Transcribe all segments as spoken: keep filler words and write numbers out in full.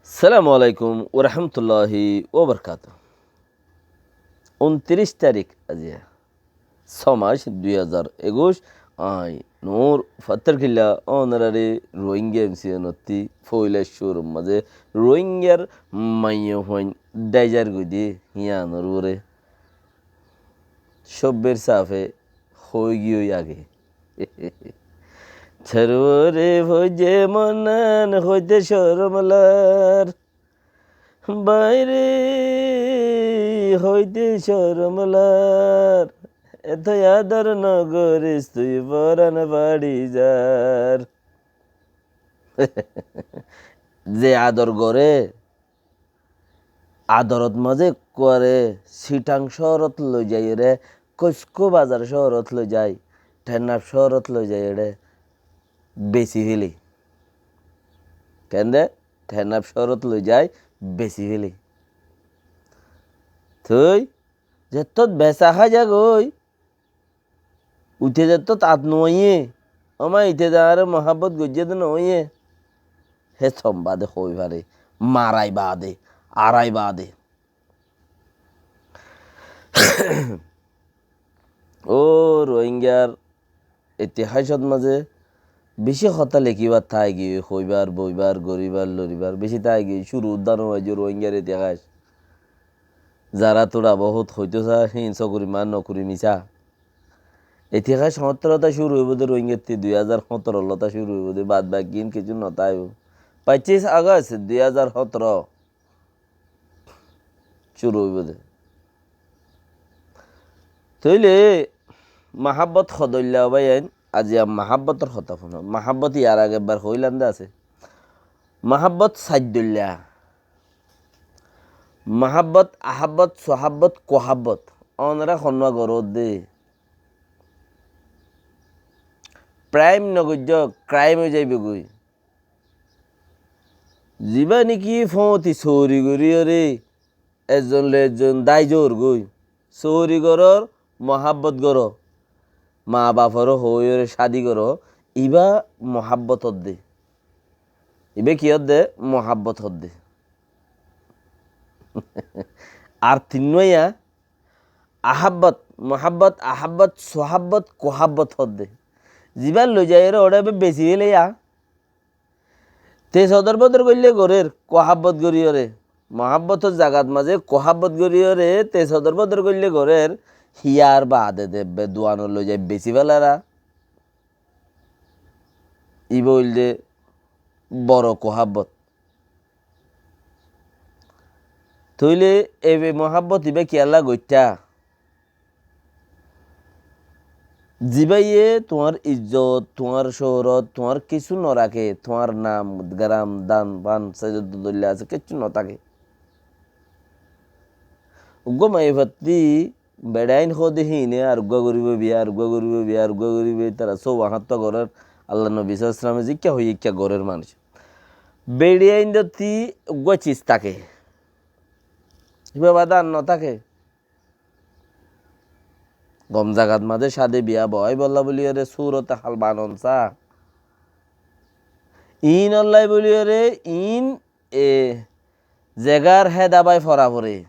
Assalamu alaikum warahmatulláhi wabarakátuhu. Untiríc tarík aijja, só mac, dui házar ekuic, añí Nur Fattarkilla ónoraré Rohingya M C N ottú foila cúrur mazé Rohingyar maiyafuain dháizar goidé híyanor uore cóbbir safe hoóigiyói age. Córwore foijje monnan hoite corom lar. Báire hoite corom lar. Eto ador nogoris tui foran fari zar. Ze ador gore, adorot mazé ekkuare Sitang cóorot loizaiyóre, Koisko bazar cóorot loizai, Thenap cóorot loizaiyóre besi féle. Kende? Thenap cóorot loizai besi féle. Tui zettót besa háiza goi, uite zettót at nuaiyé, óma ite ze añáre muhábbot goijjé de noóiye, hé sombade hoói fare, marai baade, arai baade. Ó Rohingyar itihásot mazé bicí hotá lekíbar táigiyói, hoibár, boibár, goríbar, loríbar bicí táigiyói. Cúru uddán óiye Rohingyar itihás. Zará tura bohút hoitó sa, hín sókuri mar nokuri misá. Itihás hoñttór otá cúru óibo de Rohingyar ttu dui házar hoñttór otá cúru óibo de, bad baki hín kessú notáibo. Poccíc Agost dui házar hoñttór cúru óibo de. Tóile muhábbot hodóilla báiyain, aijja muhábbotor hotá fúno. Muhábbot yar age ebbar hoóilam de asé. Muhábbot saiddoilla. Muhábbot, ahábbot, sohábbot, kohábbot. Ónora honnúa goródde. Praim nogoijjó, kraim ói zaibogói. Zibá néki fóñti sóori goríyoré ezzon loi ezzon dái zoór goi. Sóori gorór, muhábbot goró. Maa baforé hoóiyoré cádi goró. Ibá muhábbot hoódde. Ibá ki hoódde? Muhábbot hoódde. Ar tinnúa yá, ahábbot, muhábbot, ahábbot, sohábbot, kohábbot hoódde. Zibá loizaiyóre óre ibá besi féle yá. Te sodor bodor goille gorér, kohábbot goríyoré. Muhábbotor zagat mazé kohábbot goríyoré, te sodor bodor goille gorér, híyar baade de ebbe duanot loizai besi félara. Ibá óilde boro kohábbot. Tóile ebe muhábbot ibá kiyólla goittá? Zibáye tuáñr izzot, tuáñr cóohrot, tuáñr kissú noraké, tuáñr nam, garam, dan, fan, saizoddóilla asé, kissú notáke. Uggúa maiyafuatti beçain hoóde híine ar uggúa goríbo biya, ar uggúa goríbo biya, ar uggúa goríbo, tará sóuwa háñttuwa gorér, Allar nobi sallallahu alaihi wasallame zikká hoiyé ikká gorér manúic. Beçain dótti uggúa cis táke. Ibá bade ar notáke. Gom zagat mazé cáde biya boáibolla bóliyoré súrote hál banon sá. Iínollái bóliyoré iín e zegar hédabái fora foré.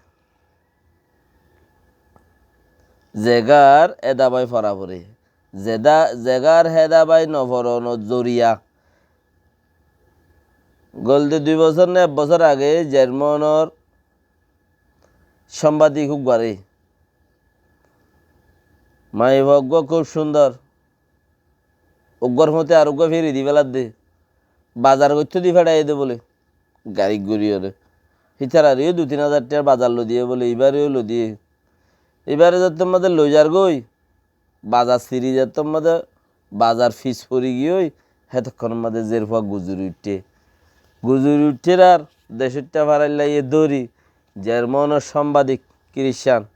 Zegar hédabái fora foré. Zeda-, zegar hédabái noforonot zoriya. Golde dui bosór né ek bosór age Jermonor sombadik uggúare. Maiyafua uggúa kúb cúndor. Uggúar fúñti ar uggúa firi di féladde. Bazar goittóu di féçaiyé de bóle. Garik goríyoré. Hítarareyó dui tin házar tiañr bazar loi diyé bóle, ibáreyó loi diyé. Ibáre zettót mazé loizar goi, bazar siri zettót mazé, bazar fis fori giyói, hétokkónot mazé zerfua guzuri uiththé. Guzuri uiththé ar decóitta faraillaiye dóri, Jermonor sombadik, Kiricán.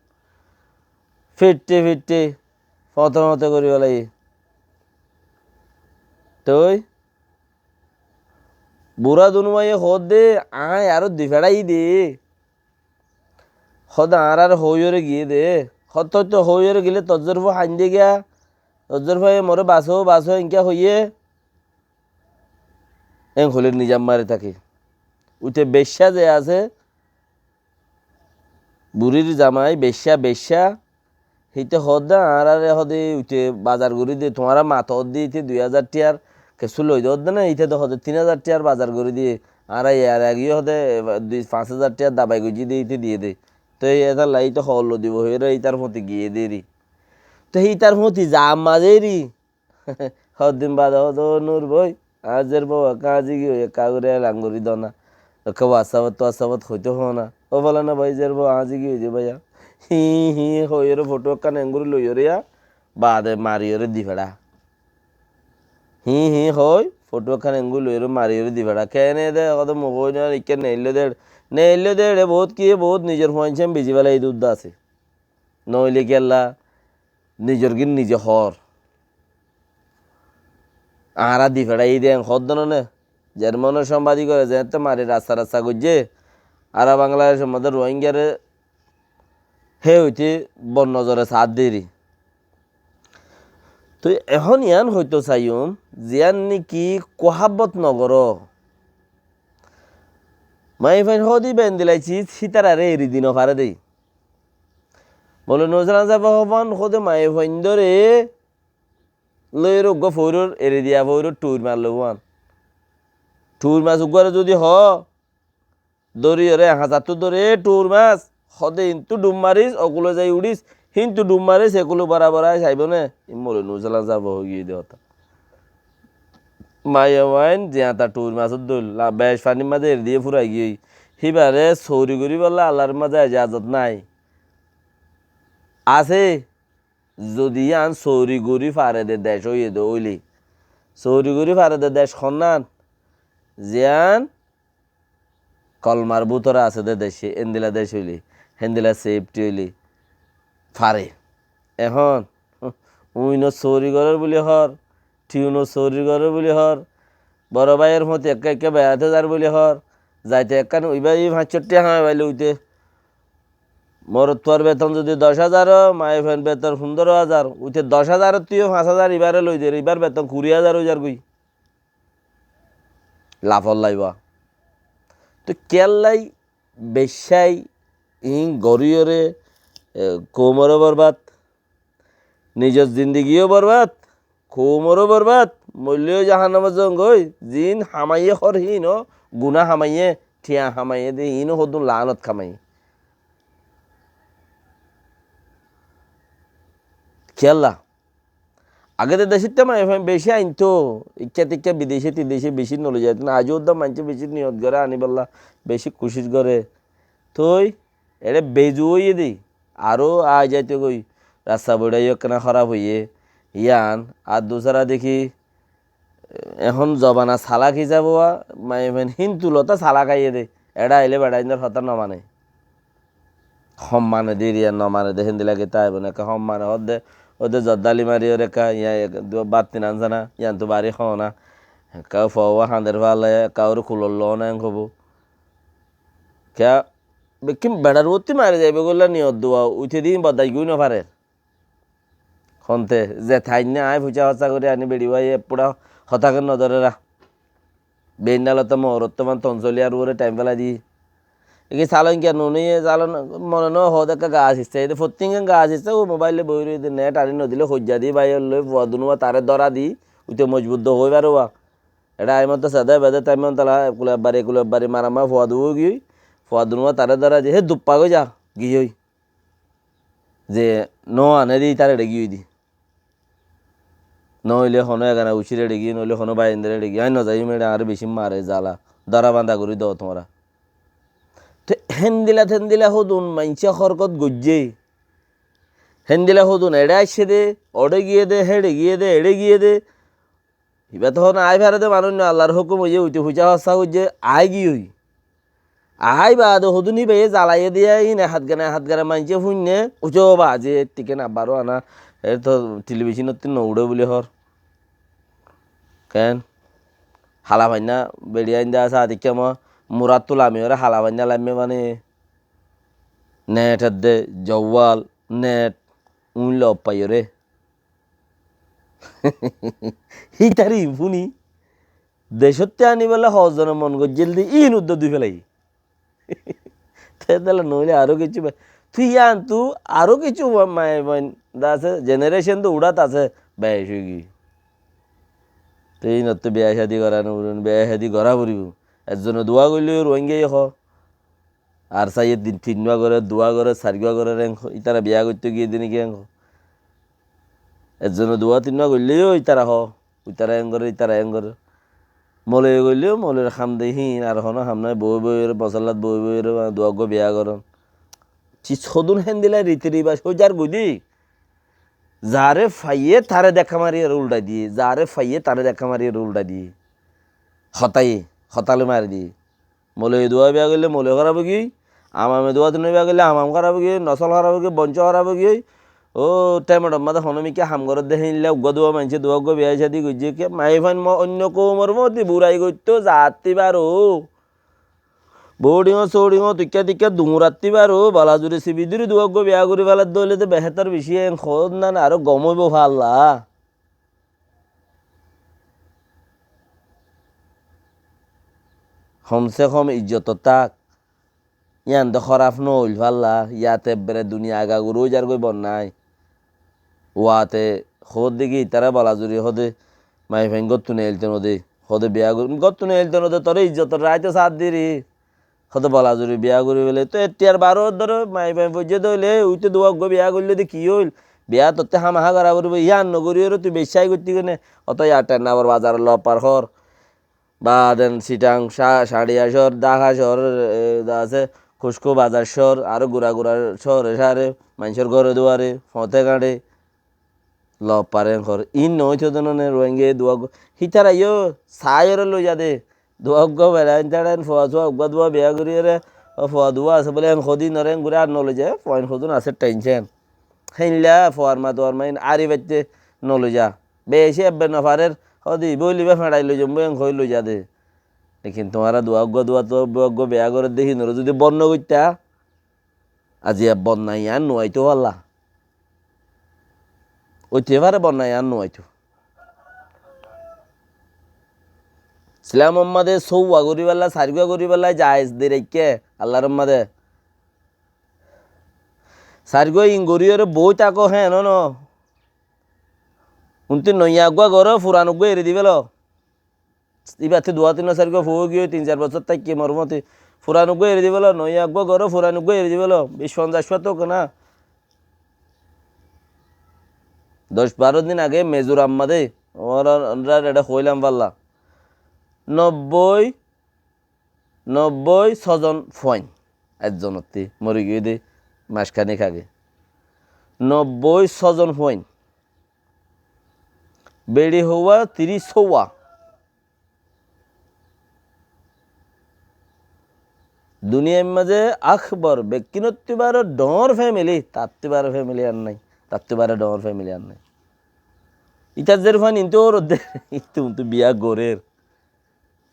Fiṭṭhe fiṭṭhe, foñte foñte gorí felaiyé. Toi, bura dunuwaiye hoódde, aññí aró di féçaiyí de. Hoódde añáráre hoóiyoré giyé de. Hoódde hoóiyoré gilé tozzor fua haindé giya. Tozzor fuaye moré basó, basó, enkiya hoiyé. Eén hoilé nizam mari táke. Uite beiccá ze asé, burir zamai beiccá, beiccá, híte hoódde añáráre hoóde uite bazar gorí de, tuáñra mato hoódde íte dui házar tiyar kessú loi de hoódde na, íte de hoóde tin házar tiyar bazar gorí de, añára yar ageyó hoóde, e, dui, fañs házar tiyar dabai goijjí de, íte diyé de. Toi étalla íte hoólla dibo hoiyóre ítar fúañti giyé de eri. Toi ítar fúañti zaa mazé eri, hoddin bade hoóde, "Ó Nur bói, añár zer bou ekká añzí giyói, ekká gorí elan gorí do na. Ekká WhatsApp-ot, WhatsApp-ot hoitó hoó na. Ó folana bái zer bou añzí giyói de báiya." Híi híi hoiyóre fothó ekkán engorí loiyóre yá, bade mariyóre di feçá. Híi híi hoi, fothó ekkán engorí loiyóre mariyóre di feçá. Keéne de, hoóde muk ói no, ikká neilló de, neilló de, eçé bout kiyé, bout nizor fuain cén bezi félai de uddá asé. Noóile kiyólla nizor gín nize hoór. Añára di feçáiyi de en hoódde no né? Zer mone sombadi goré, zeéñtte mari rasta rasta goijjé, añára Bangladecor modde Rohingyare hé óite bor nozore saádde eri. Toi ehón yián hoito saiyum, ziyán niki kuhábbot nogoró. Maiyafuain hoóde íba endila ciz, hítararé eri di nofaré dé. Moulovi Nursalam sábe hoófan hoóde maiyafuaindóre loiyóre uggúa foóiror, eri diya foóiror thuir mas loibóan. Thuir mas uggúare zudi hoó, dóriyoré, hañsattú dóri, "É thuir mas, hoóde intú dhum maris, okule zai uçís, hínttu dhum maris, ekule borabor ai saibó né?" Í Moulovi Nursalam sábe hoói giyé dé hotá. Maiyafuain ziañta thuir masór dóil, la-, bec fanir mazé eri diyé furai giyói. Híbare souri goríbolla Allar mazé ejazot nái. Asé, zodi yián souri gorí fare de dec óiye de óile. Souri gorí fare de dec honnán? Ziyán kolmar bútore asé de dec, héndila dec óile, héndila sefti óile fare. Ehón uinot souri gorér buli hoór, thiunot souri gorér buli hoór, boro báiyor fúañti ekká ekká berate zar buli hoór, zaite ekkán uibá í fañs cót thiañ hámai faile uite morotfuar beton zodi doc házar ó, maiyafuain beton fundóro házar, uite doc házarottú yó fañs házar ibáre loi der, ibár beton kuri házar ói zargói. Lafot laiba. Toi kiyóllai beccái iín goríyoré, e, koumoré borbad, nizor zindigiyó borbad, koumoró borbad, moilleyó jahannamot zongói, ziín hamaiyé hór híinó guná hamaiyé, thiañ hamaiyé de, híinó hoddún laánot hamaiyé. Kiyólla? Age de decótte maiyafuain beci aintó, ikká tikká bidece tidece beci noloi zaito na. Aijjó uddá maincé beci niyot goré aníbolla, beci kucíc goré. Toi eçé bezu óiye de, aró aái zaito goi, rasta boçaiyó ekkána hóraf óiye, yián, ar dusára dekí, ehón zobana salak hísabe wa, maiyafuain híntu lotá salak aiyé de, eçé ailé beçaindór hotá nomane. Hommane de eriya nomane de, héndila kiyólla aibó né, ekká hommane hoódde, óde zoddali mari óre ekká, yián ek, du, batti nan zana, yiántu bari hoóna, ekká fua hañder falla, ekká óre kulor loóna en hobo. Kiyá, bekkín beçar uottí mari zaibo golla niyot duwa, uite din boddac goi nofarer. Honte, ze thainne aññí fuicá hossá gorí aní beçi bái, e fura hotá ken nodóre ra. Beinna lotta moor ottóman ton soliyar uore thaim félai di. Eki salon kiya nunúiye, salon mone no hoóde ekká gaas issá, ede fottíngán gaas issá, ó mobaile boói roiyé de, net aní nodilé hoijja di, bái loi, fua dunúwa taré dóra di, uite mojbut do hoi fare wa. Eçé aimotto sedá bede thaim ontala, ekule ebbari, ekule ebbari maramma fua duwó giyói, fua dunúwa taré dóra di, hé duppa goi za, giyói. Ze no ane de ítara eçé giyói de. Noóile honó egana ucíre eçé giyói, noóile honó báiyendare eçé giyói. Aññí nozaiyum eçé, añáre bicí mare zala. Dóra banda gorí do tuáñra. Te héndila téndila hodún maincé hórkot goijjé. Héndila hodún eçé aiccé de, oçé giyé de, héçe giyé de, eçé giyé de. Ibá tohón aái fare de manúic no, Allar hókum óiye, uite fuicá hossá goijjé, aái giyói. Aái baade hodún ibáye zalaiyé diya, híin e hát gana, e hát gana maincé fúinne, ucó baze, tiken abbaró ana, e to telebicónottú no uçé buli hoór. Keén? Hala fainna, beçi ain de asé, adikká mo, muráttu lami óre hala fainna lamme mane, net edde, jowal, net, uin lop faiyóre. Hítari fúni. Decótti aníbolla hozzone mon goijjíl de, íin uddá dui félaiye. Te dala noóile aró kessú ba-, tui yíantu aró kessú ba-, maiyafuain de asé, generation de uçát asé, beci óigiyoi. Te íinottú biya cádi gorá no foribó, biya cádi gorá foribó. Ezzone dua goillé yó Ruáingaye hoó. Ar saiyé tin, tinnúa gorér, duá gorér, sairgúa gorér, en hoó, ítara biya goittóu giyé de né ki en hoó. Ezzone duá tinnúa goillé yó ítara hoó, ítara en gorér, ítara en gorér. Moloiye goillé yó moloir ham de híin, ar honó ham nái, boi boiyóre, mosallát boi boiyóre, duá uggúa biya gorón. Cis hodún héndilla riti ribac ói zargói de. Zaré faiyé taré dekká mariyóre uldhai diyé, zaré faiyé taré dekká mariyóre uldhai diyé. Hotáye, hotá loi mari diyé. Moloiye duá biya goillé moloiye hóraf óigiyoi, amame duá tinnúa biya goillé amam hóraf óigiyoi, nosól hóraf óigiyoi, boncó hóraf óigiyoi. Ó, thémedor mazé honó mikká ham gorédde héinlla uggúa duá maincé duá uggúa biya cádi goijjé kiyá, maiyafuain mo-, oinno koumor foti burai goittóu zattí baró. Boódiŋo sódiŋo tuikká tuikká duñrattí baró, balazuri sibi duri duá uggúa biya gorí félaidde óile de behétor beci, en hoór na né aró gom óibo falla. Hom se hom ijjotot ták. Yían de hóraf no óil falla, yáte ebbere duniya agagura ói zargói bonnai. Wáte hoódde ki itará balazuri hoóde maiyafuain góttu neilto no de, hoóde biya gor-, góttu neilto no de, toré ijjotor raáito sáddiri. Hoóde balazuri biya gorí félai. Toi ettiyar baró dóro maiyafuain foijjé de óile, uite duá uggúa biya goillé de ki óil? Biya tottú hámahá gorá foribó, yían no goríyoré tui beccái goittí kene, óto yar Ten Nambor bazaror lofar hoór. Baden, Sitaŋ, Ca-, Cañçiya cóor, Dháka cóor, e, de asé, Kucku Bazar cóor, aró gura gura cóore cáre, maincór góre duare, foñte gañçe, lofar en hoór. Íin noóito de none Ruáingaye duá uggúa, hítara yó saáiyoré loiza de, duá uggúa bera, ín tára ín fua súa uggúa duá biya goríyoré, ó fua duá asé bóli en hodí noré en gorí ar noloiza, e, fuain hodún asé théncen. Héinlla fuar ma tuar ma ín ari baitte noloiza. Beci ebbe nofarér, hoóde ibá óile ibá feñçai loizaim bói en hoói loiza de. Lekin tuáñra duá uggúa duá to uggúa biya gorédde híinoré zudi bon nogoittá, aziya bonnai yián nuaitóu falla. Óite fare bonnai yián nuaitóu. Islamor mazé sóuwa goríbolla, sairgúa goríbolla jaiz de raikké Allar mazé. Sairgúa in goríyoré boói táko héen no. Unti noiya eggúa goró, furan eggúa eri difélo. Íbattú duwá tinnúa sairgúa fua óigiyoi, tin sair bosór táikke mormoti. Furan eggúa eri difélo, noiya eggúa goró, furan eggúa eri difélo. Bic fonzaic fua tóu kená. Doc baró din age Mizoram mazé, ónra, ónrare eçé hoóilam falla. Nobbói Nobbói sózon fuain, ekzonottí mori giyói dé mackhánik age. Nobbói sózon fuain. Beçi houwa tiríc houwa. Duniyair mazé akbar, bekkúnottú baró dhoóñr femili, tattú baró femili ar nái, tattú baró dhoóñr femili ar nái. Ítar zer fuain intú óurodde, intú untú biya gorér.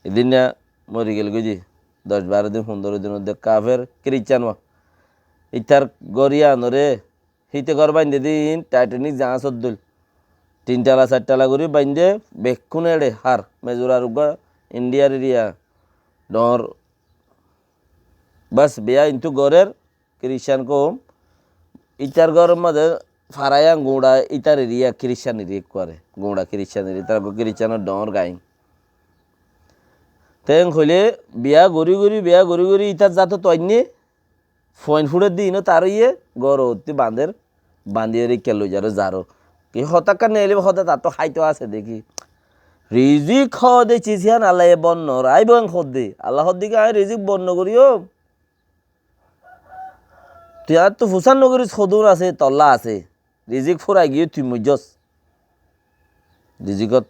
Edinna mori gel goi de, doc baró din, fundoro din odde kafer, Kiriscán wa. Ítar gór yíanoré, híte gór baindé de ín Titanic zaháñsor dóil. Tin tala, sair tala gorí baindé, bekkún eçe hár, Mizoram uggúa Indiyar eriya, dhoóñr. Bas, biya intú gorér, Kiriscán koum, ítar góror mazé faraiyan guñça ítar eriya Kiriscán eriya ekkuare, guñça Kiriscán eriya, ítar gó Kiriscánor dhoóñr gain. Te en hoilé biya gorí gorí, biya gorí gorí ítar zato toinné, fuain fuçer de ino tar óiye, górottí bañder, bañdiyóre ikká loizaró zaró. Ki hotákkan neilé hotá tattú háito asé dé ki. Rizik hoó de ciz híyan Allaye bon no raibó en hoó de. Allah hoó de ki añí rizik bon no goríyum. Tui añáttu fusár nogoris hodún asé, tolla asé. Rizik furai giyói tui moijjós. Rizikot.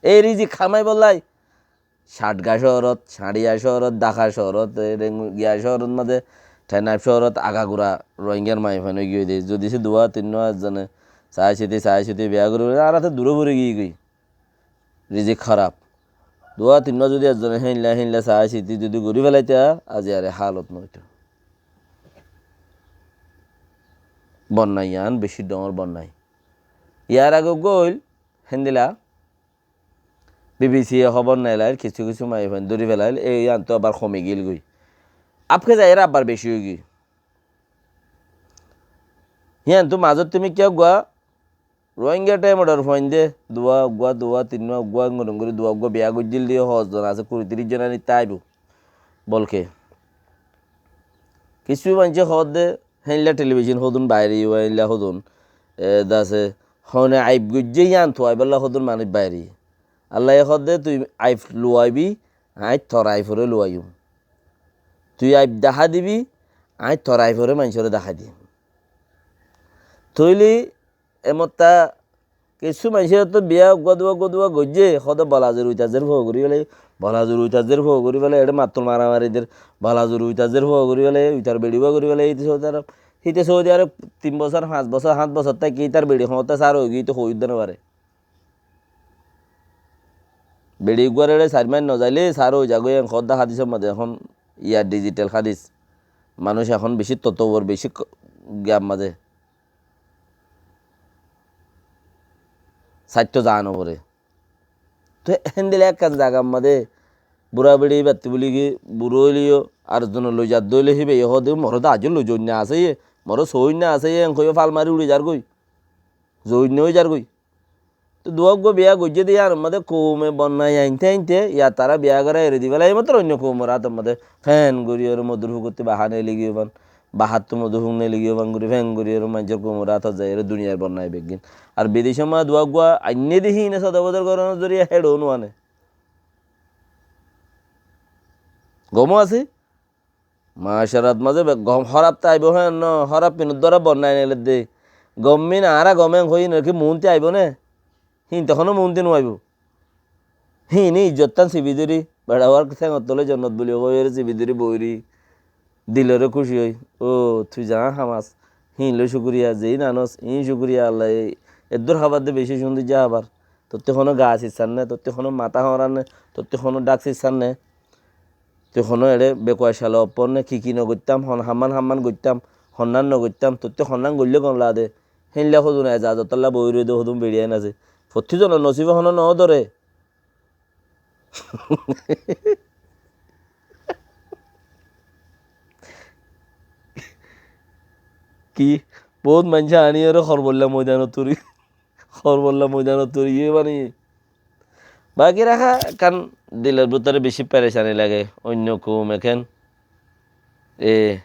Ei rizik hamaibollai Chatga cóorot, Cañçiya cóorot, Dhaka cóorot, ei Rengiya cóorot mazé, Thenab cóorot agagura Rohingyar maiyafuain óigiyói de. Zudi se duwa tinnúa ekzone saái siti, saái siti biya gorí, añára to duré fori giyói goi. Rizik háraf. Duwa tinnúa zudi ekzone héinla héinla saái siti zudi gorí felaita, aijjar e hálot noóito. Bonnai yián beci dhoóñr bonnai. Yar age uggúa óil, héndilla, B B C ye hóbor nelail, kissú kissú maiyafuain dóri felail, e yíantu abar homi giyói. Abke zaiyóre abar beci óigiyoi. Yíantu mazót tumi kiyá uggúa Rohingya thaimor fuainde duwa, uggúa duwa, tinnúa uggúa, engori engori duwa uggúa biya goijjíl de hoózzon asé, kuri tiríc zon ani táibo. Bolke kissú maincé hoódde, héinla telibicon hodún bairé, héinla hodún, e, dase, hone aib goijjé yíantu aibólla hodún manúic bairé. Allaye hoódde, tui aib luwaibi, aññí tor aiforé luwaiyum. Tui aib dahá dibi, aññí tor aiforé maincóre dahá diyum. Tóile emottá kissú maincé to biya uggúa duwa, uggúa duwa goijjé, hoódde bola zuru ita zer fo gorí félaiye, bola zuru ita zer fo gorí félaiye, eçé mattul maramari der, bola zuru ita zer fo gorí félaiye, itar beçi uwa gorí félaiye, híte Saudi Arab, híte Saudi Arab tin bosór, fañs bosór, hát bosór táki itar beçi hoóñtte sár óigiyoi, híte hoói uddá no fare. Beçi uggúar eçé sair mac no zaile sár ói zagói, en hoódde hádisor mazé ehón, iya, dijital hádis. Manúic ehón beci totobor, beci k-, giyan mazé. Saitto zaa no foré. Te héndilla ekkán zagar mazé bura beçi batti buli ki bura óileyo ar zone loi zadde óile híbaye hoóde, "Moré de aijjó loi zoinna asé ye, moré soóinna asé ye," en hoiyó fal mari uri zargói. Zoinna ói zargói. Te duwa uggúa biya goijjé de yíanor mazé koume bonnai ainte ainte, ya tará biya gorá eri di félaiye, mattor oinno koumor átor mazé fen gorí ore modur fúkottí bahá neeli giyói fán, baháttu modur fúk neeli giyói fán gorí fen gorí ore maincór koumor átot zai ore duniyair bonnai beggín. Ar bidecór mazé duwa uggúa ainné de híine sodor bodor gorónor zoriya héçe ó nuane. Gom ó asé? Macarat mazé be-, gom hóraf to aibó, hé no, hóraf hinor duara bonnai neledde. Gom min añára gom en hoiyí, hinor ki muúnti aibó né? Hín to honó muúnti no aibó. Hín ijjottán sibi dóri, beçawar séngor tole jonnot buli hoiyóre sibi dóri boóiri, diloré kúci ói, "Ó, tui zaá ham as, hín loi cúkuriya, zeín anos, hín cúkuriya, Allaye eddúr hábar de beci cúndijja hábar. Tottí honó gaa sissar né, tottí honó matá hoñrar né, tottí honó dhák sissar né." Tui honó eçé bekuwa cala oppor né, ki ki no goittám, hon hammán hammán goittám, honnán no goittám, tottí honnán goillé gom lade. Héinla hodún ezazotolla boói roidé hodún beçiyain asé. Fottí zonor nosibe honó no dóre. Ki? Bout maincé aníyore Korbolla moidanot turi. Korbolla moidanot turi, iye mani. Baki raká ekkán dilor bútore beci perecani lage, oinno koum ekkán. E,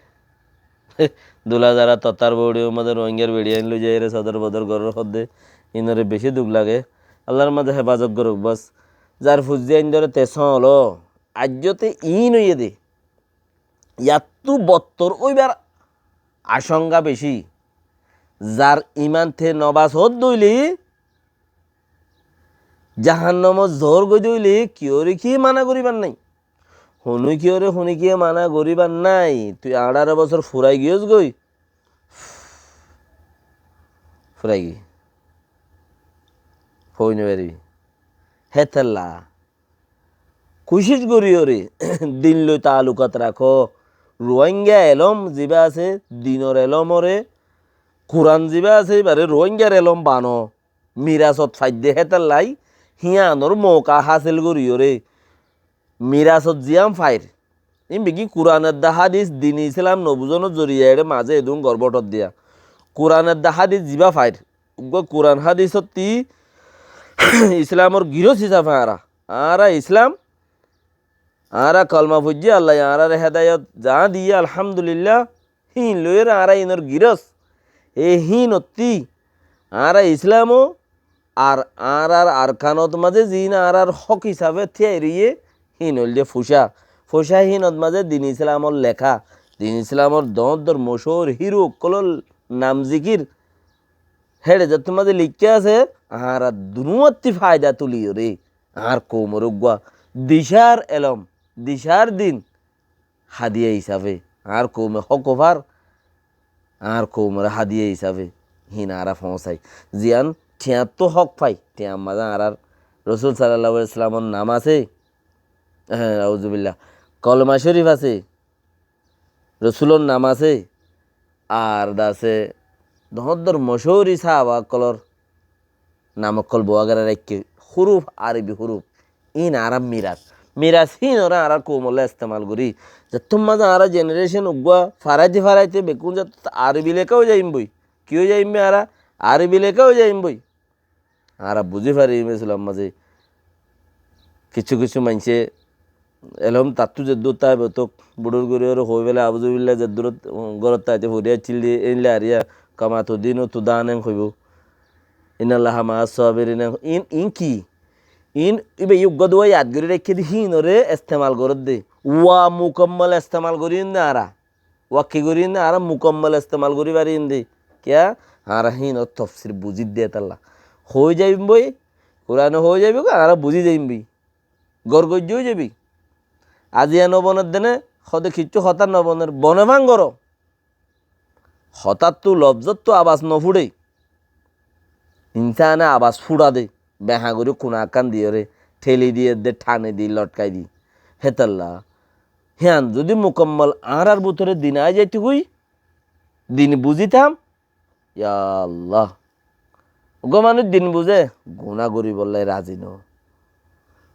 dulazara tottar bouçi, ummade Rohingyar beçiyain loi zaiyóre sodor bodor gorór hoddé, inore beci duk lage. Allar mazé hefazot gorouk bas. Zar fuzzi aindóre te sóñlo, aijjó te iín óiye de. Yattu bottor óibar acongga beci. Zar iman te no basódde óile, jahannamot zoór goidé óile, kiyóre ki mana goríbar nái. Honókiyóre honókiye mana goríbar nái. Tui añçáro bosór furai giyós goi. Furai giyí. Foi no faribi. Hétolla kucíc goríyoré din loi taalukat rakó. Ruáingga elóm zibá asé, dinor elómoré, Kuran zibá asé, íbaré Ruáinggar elóm bano. Mirasot faidde hétolla híyanor mouka hásil goríyoré. Mirasot ziyán fair. Ín beggín Kuran edde hádis, din Islam no buzónor zoriya eçé mazé edún gorbóthot diya. Kuran edde hádis zibá fair. Uggúa Kuran hádisottí Islamor girós hísafe añára. Añára Islam, añára kolma foijjí, Allaye añárare hédayot zaá diyé, alhamdulillah. Híin loiyóre añára inor girós. E híinottí añára Islam ó, ar añárar arkanot mazé ziín añárar hók hísafe tíyai roiyé, híin óilde fucá. Fucá híinot mazé din Islamor leká, din Islamor doóñr doóñr mocóhur híro ókkolór nam zikir. Héçe zettór mazé leikká asé, añára dunúattí faida tuliyoré añár koumoré uggúa dicár elóm, dicár din hádiya hísafe, añár koume hók far, añár koumoré hádiya hísafe híin añára foóñsai. Ziyán thiañttú hók fai, thiañ mazé añárar Rosul sallallahu alaihi wasallamor nam asé, eh, auzubillah, kolma córif asé, Rosulor nam asé, ar dase doóñr doóñr mocóhuri sáhaba ókkolór nam ókkol boói gori raikké, húruf, Arobi húruf. Íin añárar miras. Miras híinoré añárar koumolla estemal gorí. Zettó mazé añárar generation uggúa faraite faraite bekkún zettó Arobi leká ói zaiyum boi. Ki ói zaiyum boi añára? Arobi leká ói zaiyum boi. Añára buzí faríyum e sulam mazé. Kissú kissú maincé elóm tattú zeddúr táibo tók buçúr goríyoré hoói félai, "Auzubilla, zeddúr górot táite fori accíl de, éilla ariya kama tudinu tudanan" hoibó. "Innallaha ma'as sabirin" en, in, in ki? In, íba uggúa duwa yad gorí raikké de híinoré estemal goródde. Wa mukammal estemal goríyum de añára. Wa ki goríyum de añára mukammal estemal gorí faríyum de. Kiyá? Añára híinor tofsir buzír de hétolla. Hoói zaiyum boi, Kurane hoói zaibou, añára buzí zaiyum boi. Gór goijjé ói zaibói. Aziya no boner dene, hode kiccú hotá no boner, bone fán goró. Hotáttu, lofzóttu abas no fúçe. Insáne abas fúça de, behañ gorí kuna ekkán diyoré, ṭheli diyedde, ṭani di, lotkai di. Hétolla. Hían zudi mukammal añárar bútore din aái zaitogói, din buzítam, ya Allah. Uggúa manúic din buzé, guná goríbolla razi no.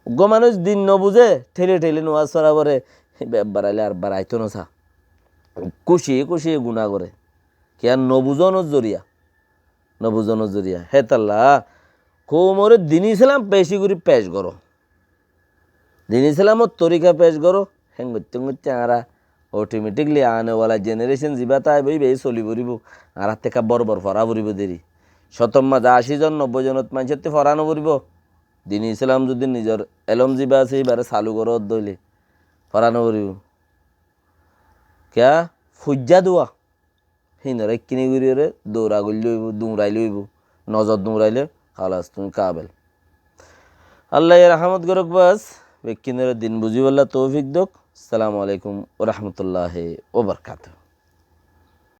Uggúa manúic din no buzé, ṭheli ṭheli nomás fora foré, ebbar aile ar bar aitó no sa. Kúci kúci guná goré. Kiyá? No buzónor zoriya. No buzónor zoriya. Hétolla koumoré din Islam beci gorí pec goró. Din Islamor torika pec goró, héngoitte héngoitte añára automatically aane wala generation zibá táibo, íbayé soli foribó. Añárattú ekká bor bor fora foribó deri. Cótor mazé aci zon, nobboi zonot maincóttu fora no foribó. Din Islam zudi nizor elóm zibá asé, íbaré salu goró dóile fora no foribó. Kiyá? Foijjá duwa. Híinore ekkíni goríyoré doura goillé óibo, duñrailé óibo. Nozor duñrailé, halas, tuñí kabel. Allaye rahámot gorouk bas, bekkúnore din buzíbolla toufik douk. Assalamu alaikum wa rahmatullahi wa barakatuhu.